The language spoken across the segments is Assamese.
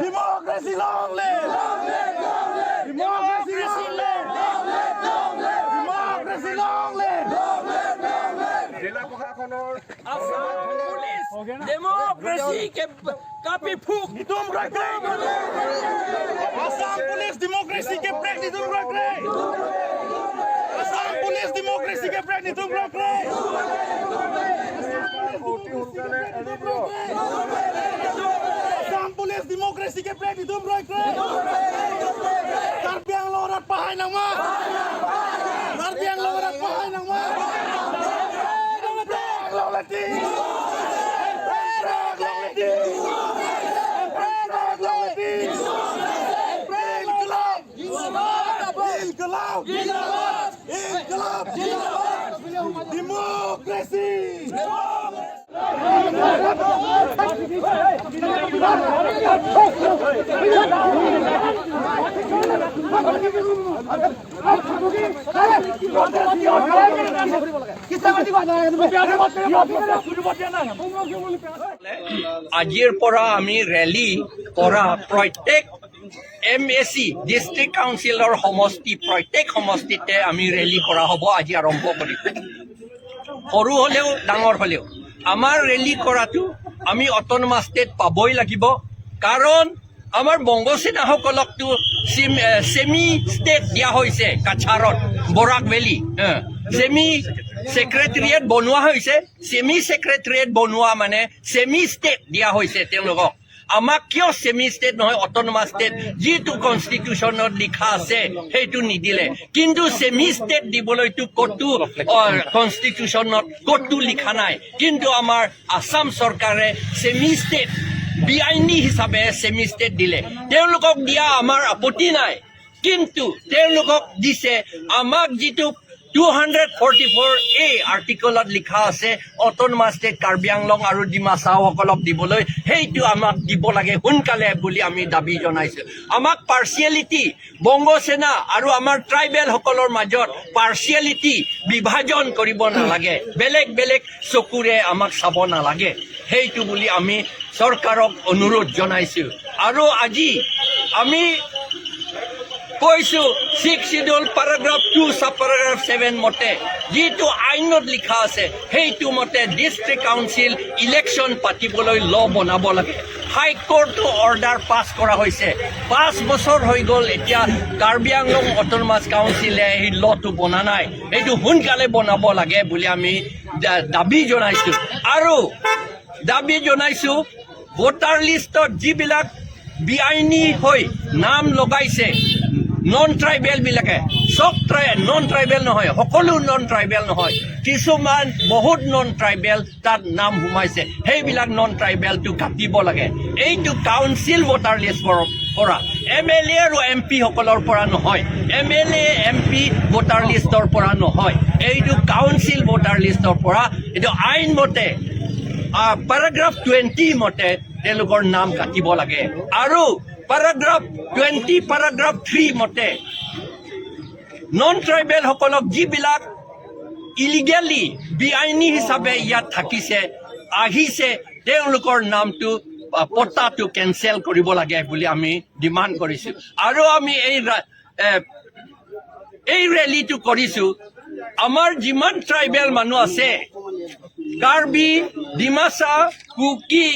Democracy long live! Democracy long live! Democracy long live! জিলা প্ৰশাসনৰ Assam police democracy के कापी फूक। Nitum Rakre! Assam Police democracy ke prek Nitum Rakre! Assam Police democracy ke prek Nitum Rakre! অতি সোনকালে এৰি দিয়ক। Assam Police democracy ke prek Nitum Rakre! Karbi Anglong rat pahai nangma! Karbi Anglong rat pahai nangma! Long lati! Long lati! Long lati! Inqilab! Inqilab! Inqilab! Democracy! আজিৰ পৰা আমি ৰেলী কৰা প্ৰত্যেক এমএচি, ডিষ্ট্ৰিক্ট কাউন্সিলৰ সমষ্টি, প্ৰত্যেক সমষ্টিতে আমি ৰেলী কৰা হ'ব। আজি আৰম্ভ কৰিম। সৰু হ'লেও, ডাঙৰ হ'লেও আমাৰ ৰেলী কৰাটো, আমি অট'নমাছ ষ্টেট পাবই লাগিব। কাৰণ আমাৰ বংগসেনাসকলকতো ছেমি ষ্টেট দিয়া হৈছে। কাছাৰত বৰাক ভেলী ছেমি ছেক্ৰেটেৰিয়েট বনোৱা হৈছে। ছেমি ছেক্ৰেটেৰিয়েট বনোৱা মানে ছেমি ষ্টেট দিয়া হৈছে তেওঁলোকক। আমাক কিয় ছেমি ষ্টেট নহয়, অট'নমাছ ষ্টেট যিটো কনষ্টিটিউশ্যনত লিখা আছে, সেইটো নিদিলে? কিন্তু ছেমি ষ্টেট দিবলৈতো ক'তো কনষ্টিটিউশ্যনত ক'তো লিখা নাই। কিন্তু আমাৰ আছাম চৰকাৰে ছেমি ষ্টেট বেআইনী হিচাপে ছেমি ষ্টেট দিলে। তেওঁলোকক দিয়া আমাৰ আপত্তি নাই, কিন্তু তেওঁলোকক দিছে, আমাক যিটো 244A আৰ্টিকলত লিখা আছে অট'নমাছ ষ্টেট কাৰ্বি আংলং আৰু ডিমাচাওসকলক দিবলৈ, সেইটো আমাক দিব লাগে সোনকালে বুলি আমি দাবী জনাইছোঁ। আমাক পাৰ্চিয়েলিটি, বংগসেনা আৰু আমাৰ ট্ৰাইবেলসকলৰ মাজত পাৰ্চিয়েলিটি, বিভাজন কৰিব নালাগে, বেলেগ বেলেগ চকুৰে আমাক চাব নালাগে, সেইটো বুলি আমি চৰকাৰক অনুৰোধ জনাইছোঁ। আৰু আজি আমি কৈছো, Six Schedule paragraph 2 sub paragraph 7 মতে, যিটো আইনত লিখা আছে, সেইটো মতে ডিষ্ট্ৰিক্ট কাউন্সিল ইলেকশ্যন পাতিবলৈ ল বনাব লাগে। হাইকোৰ্টো অৰ্ডাৰ পাছ কৰা হৈছে। 5 বছৰ হৈ গ'ল, এতিয়া কাৰ্বি আংলং অট'নমাছ কাউন্সিলে এই লটো বনা নাই। এইটো সোনকালে বনাব লাগে বুলি আমি দাবী জনাইছোঁ। আৰু দাবী জনাইছোঁ, ভোটাৰ লিষ্টত যিবিলাক বেআইনী হৈ নাম লগাইছে নন ট্ৰাইবেল বিলাকে, চব নন ট্ৰাইবেল নহয়, সকলো নন ট্ৰাইবেল নহয়, কিছুমান বহুত নন ট্ৰাইবেল তাত নাম সোমাইছে, সেইবিলাক নন ট্ৰাইবেলটো কাটিব লাগে। এইটো কাউন্সিল ভোটাৰ লিষ্টৰ পৰা, এমএলএ আৰু এমপি সকলৰ পৰা নহয়, এমএলএ, এমপি ভোটাৰ লিষ্টৰ পৰা নহয়, এইটো কাউন্সিল ভোটাৰ লিষ্টৰ পৰা। এইটো আইন মতে পেৰাগ্ৰাফ 20 মতে তেওঁলোকৰ নাম কাটিব লাগে আৰু পেৰাগ্ৰাফ 20 পেৰাগ্ৰাফ 3 মতে নন ট্ৰাইবেলসকলক যিবিলাক ইলিগেলি, বেআইনী হিচাপে ইয়াত থাকিছে, আহিছে, তেওঁলোকৰ নামটো পট্টাটো কেঞ্চেল কৰিব লাগে বুলি আমি ডিমাণ্ড কৰিছোঁ। আৰু আমি এই ৰেলীটো কৰিছোঁ, আমাৰ যিমান ট্ৰাইবেল মানুহ আছে, কাৰ্বি, ডিমাচা, কুকি,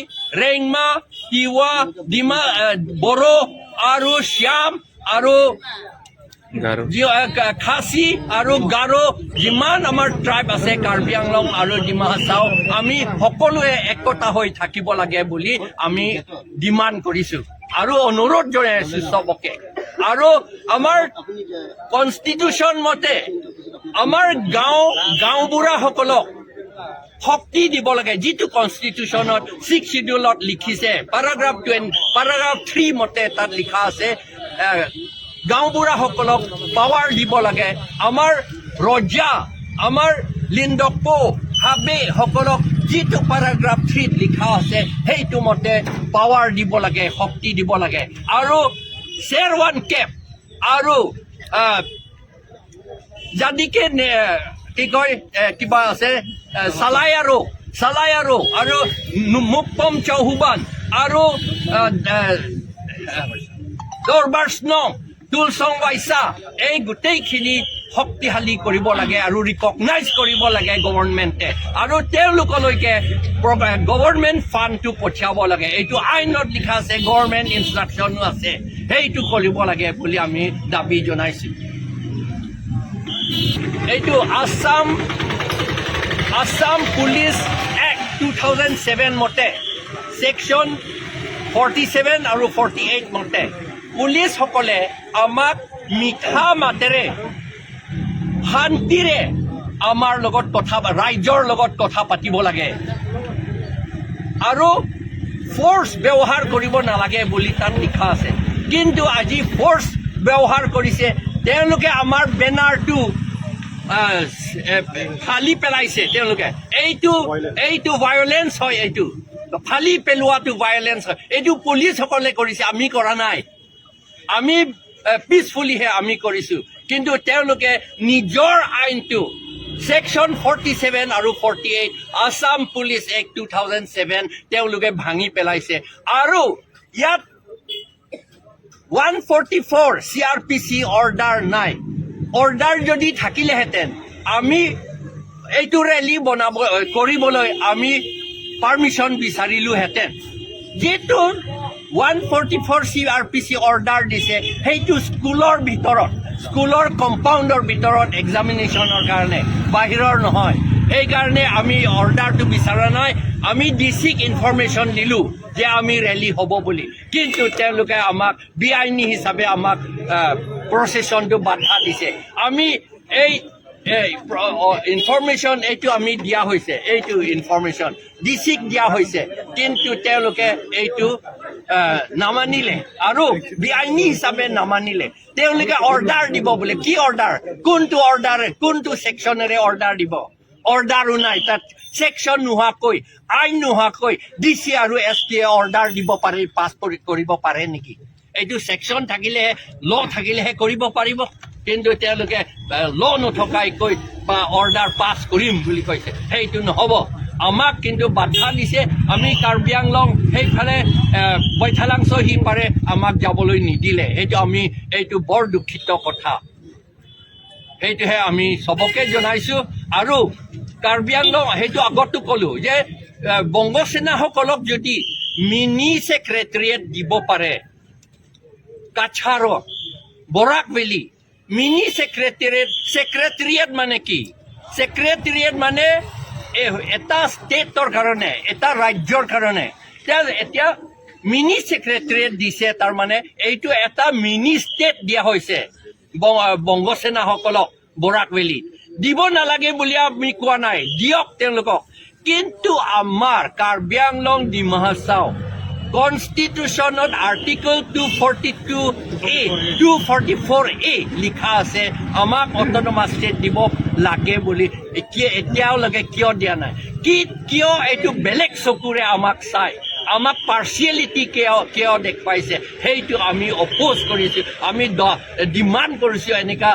ৰেংমা, তিৱা, বড়ো আৰু শ্যাম আৰু খাচী আৰু গাৰো, যিমান আমাৰ ট্ৰাইব আছে কাৰ্বি আংলং আৰু ডিমা হাছাও, আমি সকলোৱে একতা হৈ থাকিব লাগে বুলি আমি ডিমাণ্ড কৰিছোঁ আৰু অনুৰোধ জনাইছোঁ চবকে। আৰু আমাৰ কনষ্টিটিউশ্যন মতে আমাৰ গাঁওবুঢ়াসকলক শক্তি দিব লাগে, যিটো কনষ্টিটিউশ্যনত ছিক্স চিডিউলত লিখিছে, পেৰাগ্ৰাফ 3 মতে তাত লিখা আছে, গাঁওবুঢ়াসকলক পাৱাৰ দিব লাগে। আমাৰ ৰজা, আমাৰ লিণ্ডকপো হাবে সকলক যিটো পেৰাগ্ৰাফ 3ত লিখা আছে, সেইটো মতে পাৱাৰ দিব লাগে, শক্তি দিব লাগে। আৰু চেৰ ওৱান কেপ আৰু জাদিকে কি কয়, কিবা আছে, চালাই আৰু চালাই আৰু আৰু মুকপম চৌহুবান। আৰু দৰবাৰ স্নং, তুলচং ৱাইচা, এই গোটেইখিনি শক্তিশালী কৰিব লাগে আৰু ৰিকগনাইজ কৰিব লাগে গভৰ্ণমেণ্টে আৰু তেওঁলোকলৈকে গভৰ্ণমেণ্ট ফাণ্ডটো পঠিয়াব লাগে। এইটো আইনত লিখা আছে, গভৰ্ণমেণ্ট ইনষ্ট্ৰাকশ্যনো আছে। সেইটো কৰিব লাগে বুলি আমি দাবী জনাইছোঁ। এইটো Assam Police Act 2007 মতে, ছেকশ্যন 47 আৰু 48 মতে পুলিচসকলে আমাক মিঠা মাতেৰে, শান্তিৰে আমাৰ লগত কথা, ৰাইজৰ লগত কথা পাতিব লাগে আৰু ফ'ৰ্চ ব্যৱহাৰ কৰিব নালাগে বুলি তাত লিখা আছে। কিন্তু আজি ফ'ৰ্চ ব্যৱহাৰ কৰিছে। তেওঁলোকে আমাৰ বেনাৰটো ফালি পেলাইছে তেওঁলোকে। এইটো ভায়লেঞ্চ হয়। এইটো ফালি পেলোৱাটো ভায়লেঞ্চ হয়। এইটো পুলিচসকলে কৰিছে, আমি কৰা নাই। আমি পিচফুলিহে আমি কৰিছোঁ। কিন্তু তেওঁলোকে নিজৰ আইনটো, ছেকশ্যন 47 আৰু 48, Assam Police Act 2007, তেওঁলোকে ভাঙি পেলাইছে। আৰু ইয়াত 144 CrPC order নাই। অৰ্ডাৰ যদি থাকিলেহেঁতেন, আমি এইটো ৰেলী বনাব কৰিবলৈ আমি পাৰ্মিশ্যন বিচাৰিলোহেঁতেন। যিটো 144 CrPC order দিছে, সেইটো স্কুলৰ ভিতৰত, স্কুলৰ কম্পাউণ্ডৰ ভিতৰত এক্সামিনেশ্যনৰ কাৰণে, বাহিৰৰ নহয়। সেইকাৰণে আমি অৰ্ডাৰটো বিচৰা নাই। আমি ডি চিক ইনফৰমেশ্যন দিলোঁ যে আমি ৰেলী হ'ব বুলি। কিন্তু তেওঁলোকে আমাক বেআইনী হিচাপে আমাক প্ৰচেছনটো বাধা দিছে। আমি এই ইনফৰমেশ্যন এইটো আমি দিয়া হৈছে, এইটো ইনফৰমেশ্যন ডি চিক দিয়া হৈছে। কিন্তু তেওঁলোকে এইটো নামানিলে আৰু বেআইনী হিচাপে নামানিলে। তেওঁলোকে অৰ্ডাৰ দিব বোলে। কি অৰ্ডাৰ? কোনটো অৰ্ডাৰ? কোনটো ছেকশ্যনেৰে অৰ্ডাৰ দিব? অৰ্ডাৰো নাই তাত। ছেকশ্যন নোহোৱাকৈ, আইন নোহোৱাকৈ ডি চি আৰু এছ পিয়ে অৰ্ডাৰ দিব পাৰে, পাছ কৰিব পাৰে নেকি? এইটো ছেকশ্যন থাকিলেহে, ল থাকিলেহে কৰিব পাৰিব। কিন্তু তেওঁলোকে ল নথকাকৈ বা অৰ্ডাৰ পাছ কৰিম বুলি কৈছে, সেইটো নহ'ব। আমাক কিন্তু বাধা দিছে। আমি কাৰ্বি আংলং সেইফালে বৈঠালাংছ সিপাৰে আমাক যাবলৈ নিদিলে। সেইটো আমি এইটো বৰ দুখিত কথা। সেইটোহে আমি চবকে জনাইছোঁ। আৰু কাৰ্বি আংলং সেইটো আগতো ক'লোঁ যে বংগসেনাসকলক যদি মিনি ছেক্ৰেটেৰিয়েট দিব পাৰে, কাছাৰত, বৰাক ভেলী মিনি ছেক্ৰেটেৰিয়েট। ছেক্ৰেটেৰিয়েট মানে কি? ছেক্ৰেটেৰিয়েট মানে এটা ষ্টেটৰ কাৰণে, এটা ৰাজ্যৰ কাৰণে। এতিয়া মিনি ছেক্ৰেটেৰিয়েট দিছে, তাৰমানে এইটো এটা মিনি ষ্টেট দিয়া হৈছে বংগসেনাসকলক বৰাক ভেলীত। দিব নালাগে বুলি আমি কোৱা নাই, দিয়ক তেওঁলোকক। কিন্তু আমাৰ Karbi Anglong, Dima Hasao কনষ্টিটিউশ্যনত Article 242A, 244A লিখা আছে, আমাক অট'নমাছ ষ্টেট দিব লাগে বুলি। এতিয়া এতিয়ালৈকে কিয় দিয়া নাই? কি কিয় এইটো বেলেগ চকুৰে আমাক চাই, আমাক পাৰ্চিয়েলিটি কিয় দেখুৱাইছে, সেইটো আমি অপ'জ কৰিছোঁ। আমি ডিমাণ্ড কৰিছোঁ, এনেকুৱা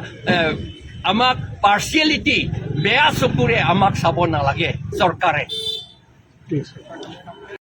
আমাক পাৰ্চিয়েলিটি, বেয়া চকুৰে আমাক চাব নালাগে চৰকাৰে। ঠিক আছে।